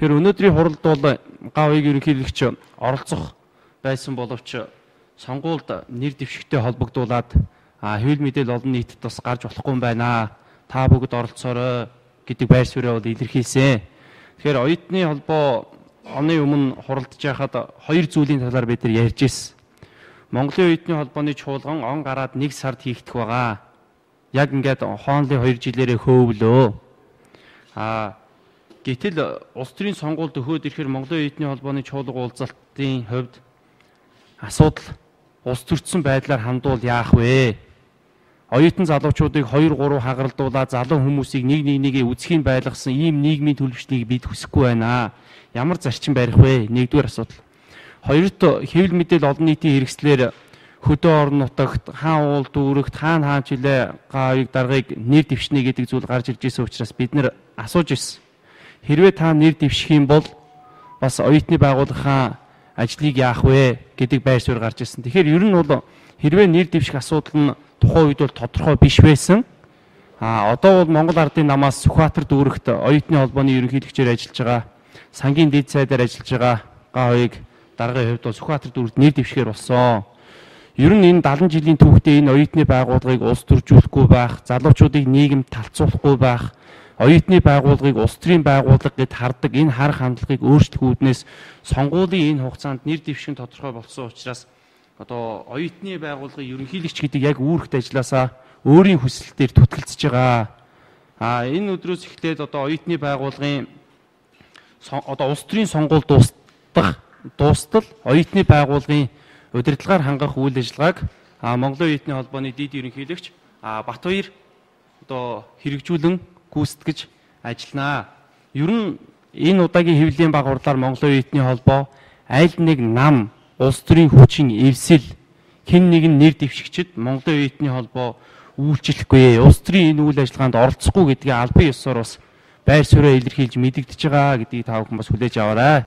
Тэгэхээр өнөөдрийн хуралд бол ГАВ-ыг ерөнхийлөгч оролцох байсан боловч сонгуульд нэр дэвшигтэй холбогдуулаад хэвлэл мэдээлэл олон нийтэд бас гарч болохгүй юм байна. Та бүгд оролцоорой гэдэг байр суурь бол илэрхийлсэн. Тэгэхээр оюутны холбоо оны өмнө хуралдж байхад хоёр зүйлийн талаар бид нар ярьж ирсэн. Монголын оюутны холбооны чуулган он гараад 1 сард хийгдэх байгаа. Яг ингээд хоонлын 2 жилээрээ хөөблөө. Гэтэл улс төрийн сонгуульд өхөөд ирэхээр Монголын оюутны холбооны чуулга уулзалтын хувьд асуудал улс төрчсөн байдлаар хандвал яах вэ? Оюутан залуучуудыг 2 3 хагаралдуулаад залуу хүмүүсийг нэг нэг нэгээ үзхийн байлгасан ийм нийгмийн төлөвчнийг бид хүсэхгүй байна. Ямар зарчим барих вэ? Нэгдүгээр асуудал. Хоёрт хэвлэл мэдээлэл олон нийтийн хэрэгслээр хөдөө орон нутагт, хаан уул дүүрэгт, хаан хаан жилээ ГАВ-ыг даргаыг нэр дэвшнэ гэдэг зүйл гарч ирж ирсэн учраас бид нэр асууж ирсэн. Хэрвээ та нэр дэвших юм бол бас оюутны байгууллагын ажлыг яах вэ гэдэг байр суурь гарч ирсэн. Тэгэхээр ер нь бол хэрвээ нэр дэвших асуудал нь тухайн үед бол тодорхой биш байсан. Одоо бол Монгол Ардын намаас Сүхбаатар дүүрэгт оюутны холбооны ерөнхийлөгчөөр ажиллаж байгаа, сангийн дэд сайдаар ажиллаж байгаа ГАВ-ыг даргын хувьд бол Сүхбаатар дүүрэгт нэр дэвшихээр болсон. Ер нь энэ 70 жилийн түүхтээ энэ оюутны байгууллагыг улс төржүүлэхгүй байх, залуучуудыг нийгэмд талцуулахгүй байх, оюутны байгууллагыг улс төрийн байгууллага гэд хардаг энэ харах хандлагыг өөрчлөх үүднээс сонгуулийн энэ хугацаанд нэр дэвших нь тодорхой болсон учраас одоо оюутны байгууллагын ерөнхийлөгч гэдэг яг үүрэгт ажилласаа өөрийн хүсэлтээр түтгэлцэж байгаа. Энэ өдрөөс эхлээд одоо оюутны байгууллагын одоо улс төрийн сонгуул дуустал оюутны байгууллагын удирдлагаар хангах үйл ажиллагааг Монголын оюутны холбооны дэд ерөнхийлөгч Батбаяр одоо хэрэгжүүлэн гүйцэтгэж ажилланаа. Ер нь энэ удаагийн хэвлэлийн баг хурлаар Монголын оюутны холбоо аль нэг нам улс төрийн хүчин эвсэл хэн нэгэн нэр дэвшигчид Монголын оюутны холбоо үйлчлэхгүй, улс төрийн энэ үйл ажиллагаанд оролцохгүй гэдгийг албан ёсоор бас байр сууриа илэрхийлж мэдэгдэж байгаа гэдгийг та бүхэн бас хүлээж аваарай.